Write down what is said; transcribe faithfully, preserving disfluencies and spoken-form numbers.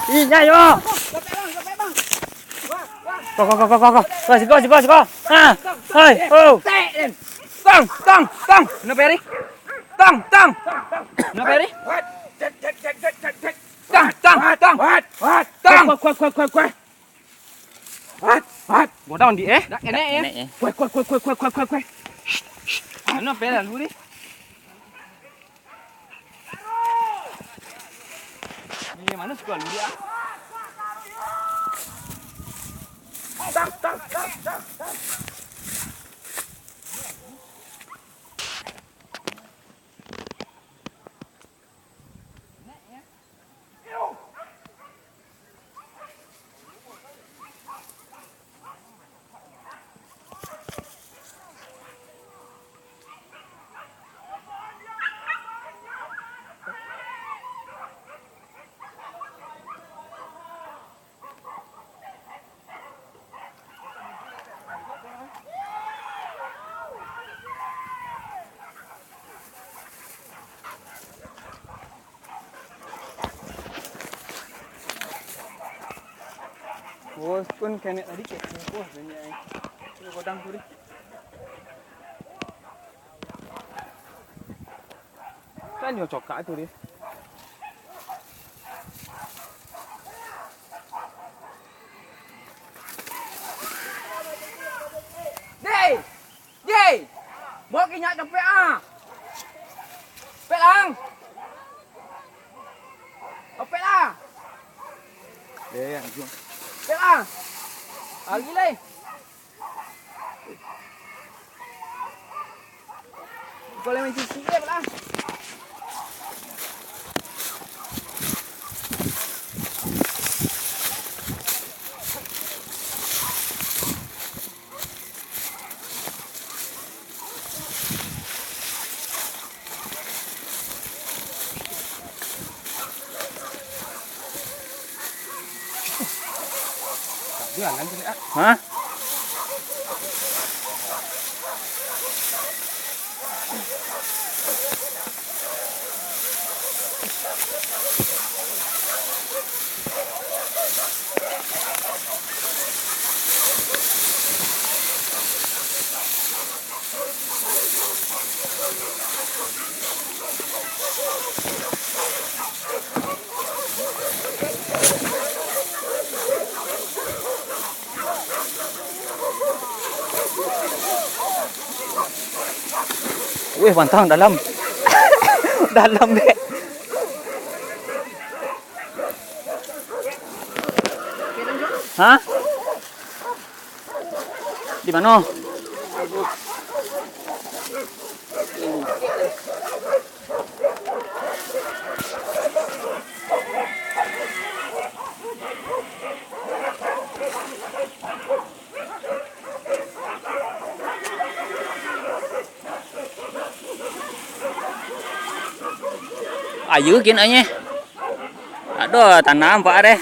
Inyo yo. Ko, ko, ko, ko, ko, ko. Ko, siko, siko, siko. Ha. Hai, oh. Tang, tang, tang. Nak peri? Tang, tang. Nak peri? Tang, tang, tang. Tang. Kuat, kuat, kuat, kuat, kuat. What? What? Go down di, eh? Dak kenek, eh? Kenek, eh. Kuat, kuat, kuat. Shh, shh. Anu, apa lalu ni? Ni mana suka lalu dia? Bos pun kenek tadi, kenek. Wah, banyak, eh. Ini godang tu, deh. Kan nyo cokak tu, deh. Deh! Deh! Bawa ke nyak capek ah! Pek lang! Pek lah! Deh, anjing. Pek lah! Lari lai! Boleh main cici, eh, lah. Hah? Weh, pantang dalam. Dalam, dek. Hah? Di mano? Ayu kin anye. Aduh, tanam pak deh.